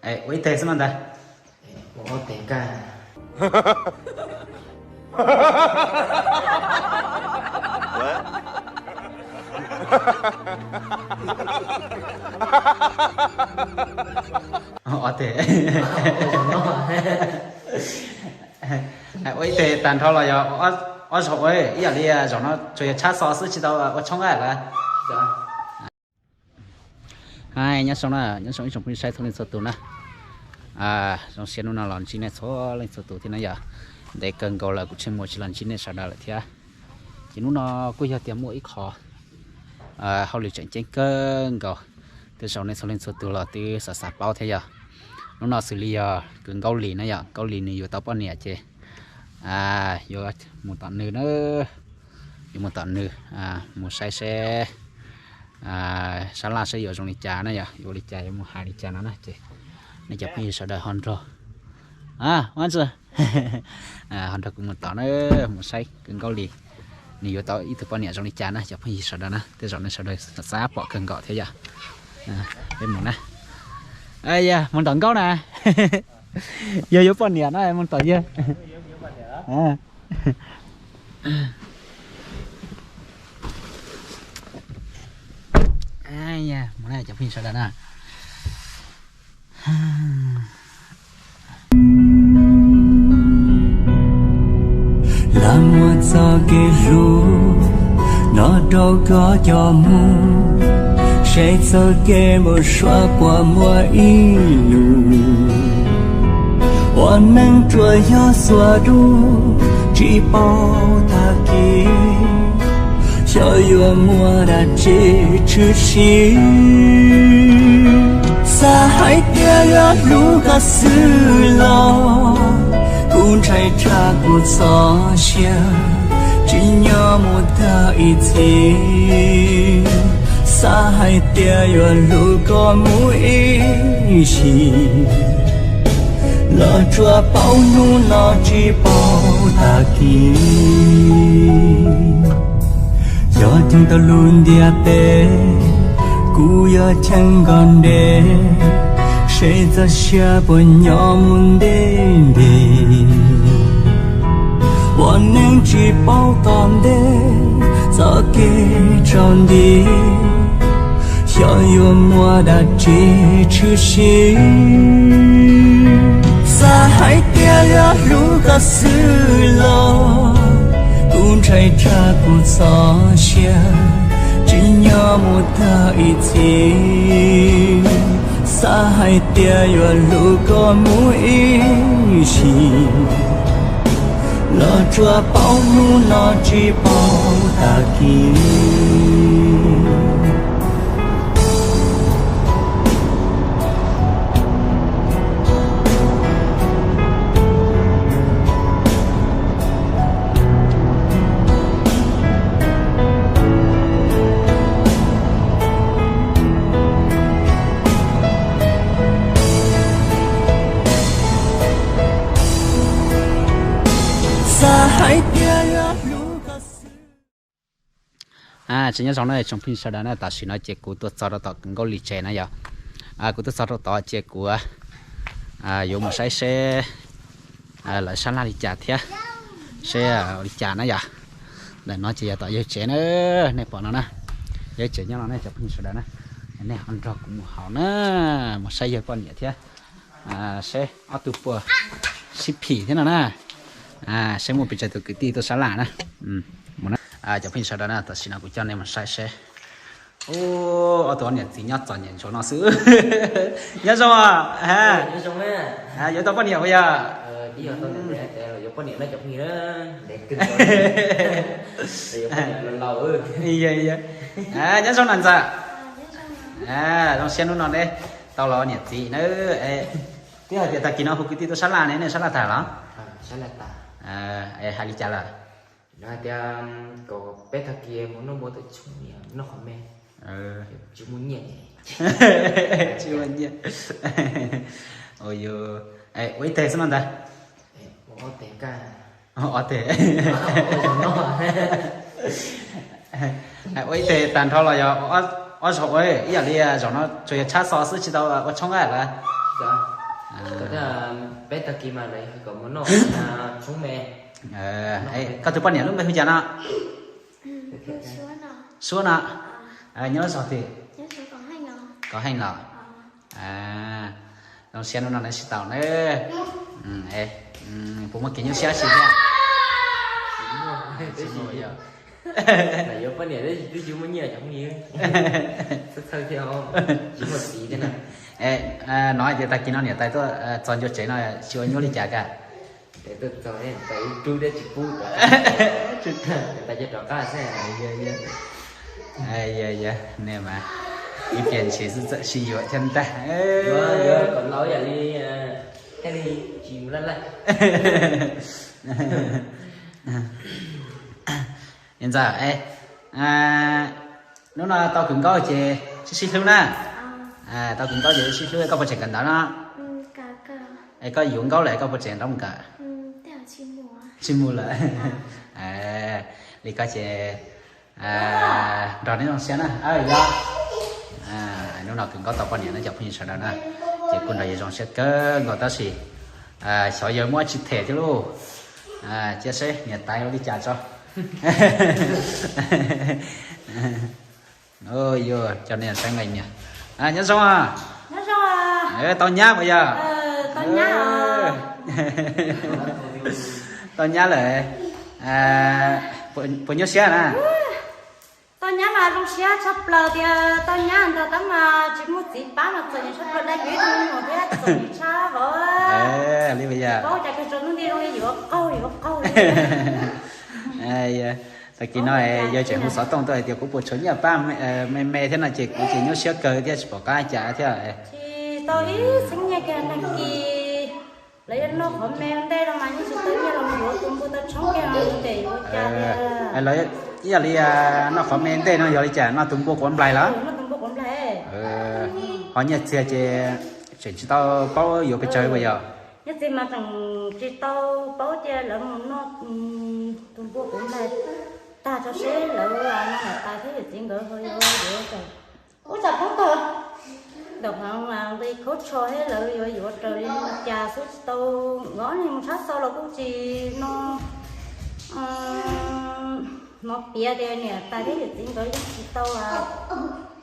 Ua ib teg xwb no ntag. Ua ob teg kaj. Ob teg. Ua ib teg tag nrho los yog ob zaug ua, ib yam li zaum no tsuas yog tshab xo xwb tsis tau ua tshoob lawm. Nyob zoo na, nyob zoo ib tsoom phooj ywg saib txhua leej txhua tus na. Zoo siab hnub no los ntsib nej txhua leej txhua tus thiab na yom. Ntev kawg nkaus lawm kuv Tsheej Muas tsis los ntsib nej sawv daws lawm thiab. Ces hnub no kuj yog tias muaj ib qho hauj lwm tseem ceeb kawg nkaus, tej zaum nej txhua leej txhua tus los twb xav xav paub thiab yom. Hnub no xws li yog kwv Nkauj Lis na yom, Nkauj Lis nws yuav tau poj niam ces yuav mus tom nws na, yuav mus tom nws, mus saib seb sab laj seb yuav zoo li cas na yom, yuav ua li cas yuav mus hais li cas no na ces nej cov phooj ywg sawv daws ho nrog, ho nrog kuv mus tom na, mus saib kwv Nkauj Lis nws yuav tau ib tug poj niam zoo li cas na cov phooj ywg sawv daws na, tej zaum nej sawv daws xav pom kawg nkaus thiab yom. Peb mus na. Yog mus tom Nkauj na, yog yuav poj niam na mus tom yawg. Mus na cov phooj ywg sawv daws na. Lam muaj txoj kev hlub no rau koj cov mus, saib txoj kev npau suav puas muaj ib nus. Ua neej tsuas yog xuas dub, tsis paub tag kis xyov yuav muaj dab tsi tshwm sim. Xav hais tias yuav hlub koj xwb los kuv ntshai tsam kuv txoj sia tsis nyob mus tag ib txhis. Xav hais tias yuav hlub koj mus ib sim los tsuas paub hnub no tsis paub tag kis. Yog cheem tau lub ntiaj teb, kuv yuav cheem koj ntev, seb txoj sia puas nyob mus ntev ntev. Ua neej tsis paub tom ntej, txoj kev tsaus nti, xyov yuav muaj dab tsi tshwm sim. Xav hais tias yuav hlub koj xwb los kuv ntshai tsam kuv txoj sia tsis nyob mus tag ib txhis. Xav hais tias yuav hlub koj mus ib sim los tsuas paub hnub no tsis paub tag kis. Xav hais tias yuav hlub koj xwb. Tsis nyob zoo na tsoom phooj ywg sawv daws na, tam sim no ces kuv tuaj txog rau tom Nkauj Lis tsev na yom. Kuv tuaj txog rau tod ces kuv yuav mus saib seb lawv sab laj li cas thiab, seb ua li cas na yom. Ntawm no ces yog tom yawg tsev na, nej pom no na, yawg tsev nyob no na cov phooj ywg sawv daws na. Nej ho nrog kuv mus hauv na, mus saib yawg poj niam thiab, seb ob tug puas sib phim thiab no na. Seb muaj pes tsawg tus kwv tij tuaj sab laj na. Cov phooj ywg sawv daws na, tam sim no kuv coj nej mus saib seb. Ub, ob tug niam txiv nyob txom nyem ntsuav no xwb. Nyob zoo, yuav tau poj niam puas yog? Nyob zoo na ntxawm. Zoo siab hnub no neb tau los niam txiv na. Twb hais tias tag kis no hu kwv tij tuaj sab laj ne, nej sab laj tag los? Hais li cas lawm? Hais tias kom peb tag kis mus noj mov tom tshoob niam noj qhov me, tsis muaj nyiaj. Tsis muaj nyiaj. Ua ib teg xwb no ntag. Ob teg. Ua ib teg tag nrho los yog ob zaug ua, ib yam li zaum no tsuas yog tshab xo xwb tsis tau ua tshoob lawm. Peb tag kis mas lawv kom mus noj tshoob me. Koj tus poj niam lub npe hu cas no? Suab no. Nyob zos twg? Kom heej los. Zoo siab hnub no neb sib tau na. Puas muaj kev nyuaj siab si thiab? Yuav poj niam twb tsis muaj nyiaj cov phooj ywg. No hais tias tag kis no niam tais tuaj txog ncua tsev no tsis ua nyuaj li cas ka? Tais tuaj txog tais ib rub thiab tsis pub rov qab, tais cia rov qab xwb. Yog, yog, nej mas ib pliag ntshe xwb txawm sib yuav thiab ntag. Yuav kom laus yam li thiaj li tsis mus laj laj. Ntxawm, hnub no tau kawm nkaus ces sib sib hlub na. Tau kawm nkaus ces sib hlub, koj puas tseem kawm ntawv no? Es koj yuav nkaus lawm koj puas tseem rov mus kawm? Tsis mus lawm. Li koj ces nrog neb zoo siab na. Yog, hnub no kawm nkaus tau poj niam no cov phooj ywg sawv daws na, ces kuj nrog yawg zoo siab kawg nkaus tab sis xyov yawg muab tsis them thiab lauj. Cia seb niam tais ua li cas tso. Yuav coj nej saib nqe niam. Nyob zoo. Tau nyab puas yog? Tau nyab lawm. Puas nyuaj siab na? Tau nyab mas zoo siab tshaj plaws tias tau nyab ntag tab mas tsis muaj txiv pab mas txom nyem tshaj plaws, dai yuav ib tug me nyuam thiab txom nyem tshaj vauv. Li puas yog? Paub cas kawg tsaus ntuj nti zoo li yuav qaug yuav qaug. Tag kis no yawg tseem hu xov tooj tuaj hais tias kuv puas tshuav nyiaj pab me me thiab no ces kuv ces nyuaj siab kawg thiab tsis pom qab cas thiab. Tsis tau ib txheeb nyiaj kiag tag kis. Lawv yuav noj qhov me ntej no mas yeej tsis tau nyiaj los mus yuav tus npua tau tshoob kiag no ces yuav ua cas tiag. Ib yam li noj qhov me ntej no yog li cas, noj tus npua quav nplaig los? Noj tus npua quav nplaig. Ho nyiaj txiag ces tseem tsis tau paub yuav pes tsawg puas yog? Nyiaj txiag mas tseem tsis tau paub cia lawv mus noj tus npua quav nplaig tag tso seb lawv niam tais thiab yawm txiv nkawd ho yuav yuav ua cas. Ub, tsam poob tag ntawm qhov nqi khaub tsho thiab lawv yuav yuav raws li cas xwb tsis tau. Nkawd ob niag mus tshab xau los kuj tsis no, hnov piav tias niam tais thiab yawm txiv nkawd yeej tsis tau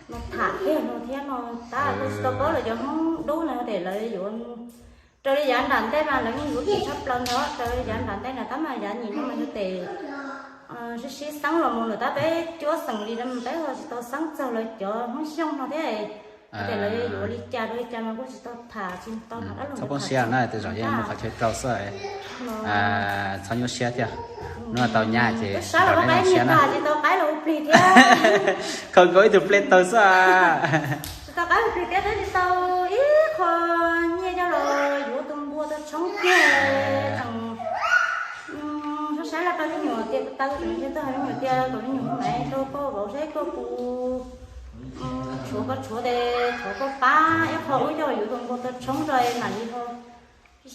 no tham kiag no thiab no tab kuj tsis tau paub lawv cov Hmoob dub na tias lawv yuav raws li yav nram ntej mas lawv yeej yuav kim tshaj plaws ntag, raws li yav nram ntej na tab mas yav nyim no mas yog tes sib sib xeeb los mus lawm tab peb cuab xeem li no peb ho tsis tau xeeb txog lawv cov Hmoob Xyooj no thiab. Tias lawv yuav li cas rau li cas mas kuj tsis tau tham tsis tau tham dab laug. Txhob poob siab na, tej zaum yeej muaj qhov chaw rau xwb. Txhob nyuaj siab thiab. Hnub no tau nyab ces sab los neb zoo siab na. Tsis tau qaib los ua plig thiab. Khaws nkaus ib tug plej taw xwb. Tsis tau qaib ua plig thiab, tsis tau ib qho nyiaj coj los yuav tus npua tau tshoob kiag. Saib saib los rau me nyuam tias, tau tseem ntshe tuaj hais me nyuam tias kom me nyuam mus maiv rau koj vauv saib koj puas tshuav, koj tshuav tes tshuav koj pab ib qho wb coj yuav tus npua tau tshoob rau mam li ho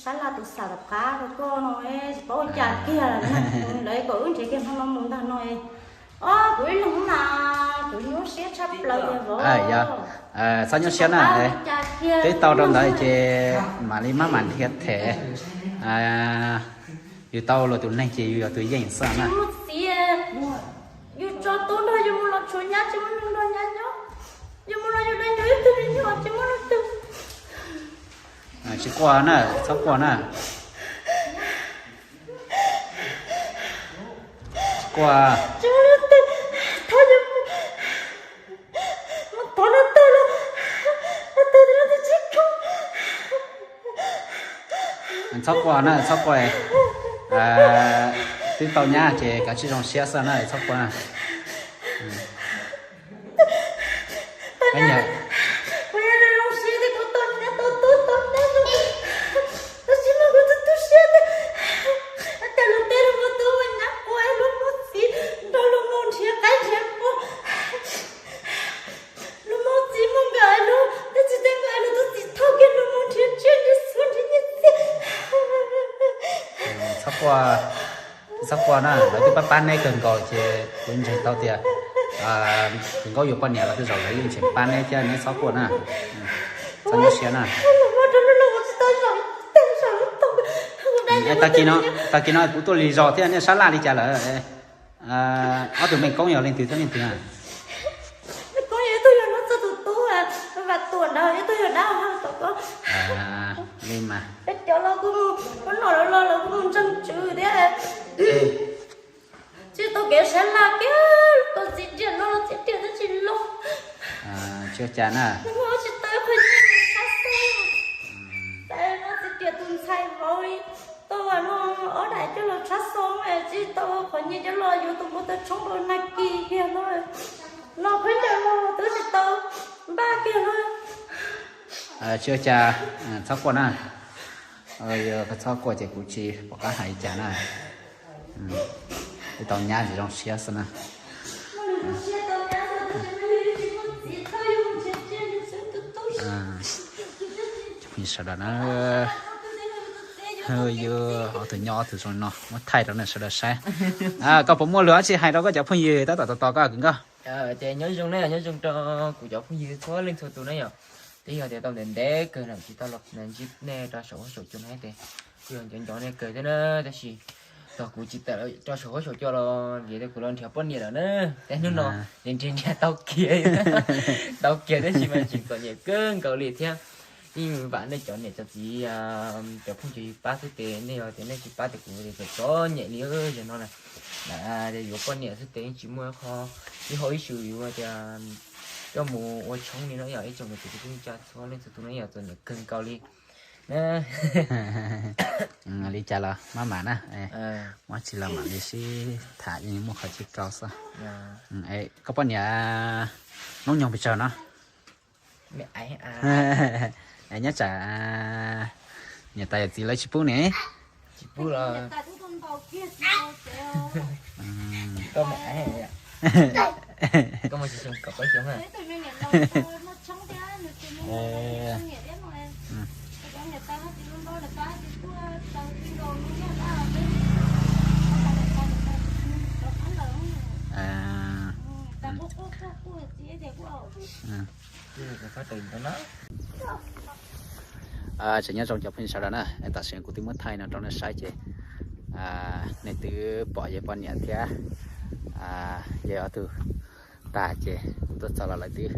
sab laj tus xam tom qab rau koj no, tsis paub ua cas kiag. Lawv kom wb nrhiav kiag hmo no mus ntag no. Ob, kuv ib leeg mas kuv nyuaj siab tshaj plaws li vauv. Txhob nyuaj siab na, twb tau rau ntawd ces mam li maj mam nrhiav them. Yus tau luag tus neeg ces yus yog tus yeej xwb na. Tsis muaj txiv, yus tso tub nrog yus mus los tshuav nyab tsis muaj neeg nrog nyab nyob, yus mus los yus dai nyuag ib tug me nyuam tsis muaj leej twg. Tsis quaj na, txhob quaj na. Tsis quaj. Txhob quaj na, txhob quaj. Twb tau nyab ces kav tsij zoo siab xwb na, txhob quaj na. Txhob quaj, txhob quaj na, lawv twb pab pab neb kawg nkaus ces kuv ntseeg tau tias tus nkauj yuav poj niam los tej zaum lawv yeej tseem pab neb thiab, neb txhob quaj na, txhob nyuaj siab na. Tag kis no, tag kis no kuv tuaj lig zog thiab, nej sab laj li cas lawm? Ob tug me koob yog leej twg thiab leej twg? Koob yog ib tug yog Nuj Txawj tus tub, Vam Tuam ntawd, ib tug yog dab tom ko. Li mas peb cov los kuj mus, kuv nom los los kuj mus ntseeg tswv thiab. Tsis tau kev sab laj kiag, tau txiv riam no los txiv riam twb tsis los. Tsis ua cas na. Tsis tau qhov nyiaj tshab xo. Txiv riam tus ntxhais vauv tau no ob daim coj los tshab xo, tsis tau qhov nyiaj coj los yuav tus npua tau tshoob rau nag kis kiag no. Los peb cov los twb tsis tau npaj kiag no. Tsis ua cas, txhob quaj na. Yog koj txhob quaj ces kuv tsis pom qab hais li cas na. Twb tau nyab zoo siab xwb na. Sawv daws na, yog ob tug nyob ob tug zoo no muab thaij rau nej sawv daws saib. Koj puas muaj lus dab tsi hais rau koj cov phooj ywg tab tom tos tos koj kwv nkauj? Ces nyob zoo na, nyob zoo rau kuv cov phooj ywg txhua leej txhua tus na yom. Twb yog tias tau ntev ntev kawg na tsis tau los ntsib nej rau saum huab saum cua na ces kuj yog nco nco nej kawg thiab na, tab sis thaum kuv tsis tawm rau saum huab saum cua los vim tias kuv los nrhiav poj niam lawm na, ces hnub no nrhiav nrhiav tau kiag, tau kiag tab sis mas tseem txom nyem kawg nkaus li thiab. Yeej vam nej cov niam cov txiv, cov phooj cov ywg pab xwb ces nej yog tias nej tsis pab ces kuv ces txom nyem li yog no na. Yuav poj niam xwb ces yeej tsis muaj qho ib hauj ib swm yuav tias coj mus ua tshoob li no yom, ib tsoom niam txiv kwv tij neej tsa txhua leej txhua tus no yom, txom nyem kawg nkaus li. Li cas los maj mam na, muab tsis los mam li sib tham, yeej muaj qhov tsis tau xwb. Koj poj niam hnub nyoog pes tsawg no? Nyob tsam niam tais yawm txiv lawv tsis pub ne. Tsis pub los koj me, koj muaj tsis xyoo kaum plaub xyoo na. Tseem nyob zoo cov phooj ywg sawv daws na, tam sim kuv twb muab thaij no rau nej saib ces nej twb pom yawg poj niam thiab yawg ob tug tag ces kuv tuaj txog los lawv twb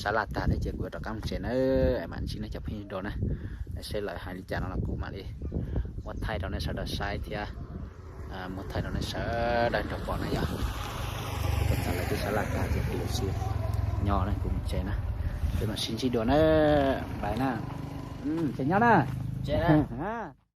sab laj tag thiab ces kuv yuav rov qab mus tsev na, es mam ntsib nej cov phooj ywg dua na. Seb lawv hais li cas no los kuv mam li muab thaij rau nej sawv daws saib thiab muab thaij rau nej sawv daws nrog pom na yom. Kuv tuaj txog lawv twb sab laj tag ces kuv yuav tsis nyob na, kuv mus tsev na. Ces mam sib ntsib dua na, bye na. Tseem nyob na.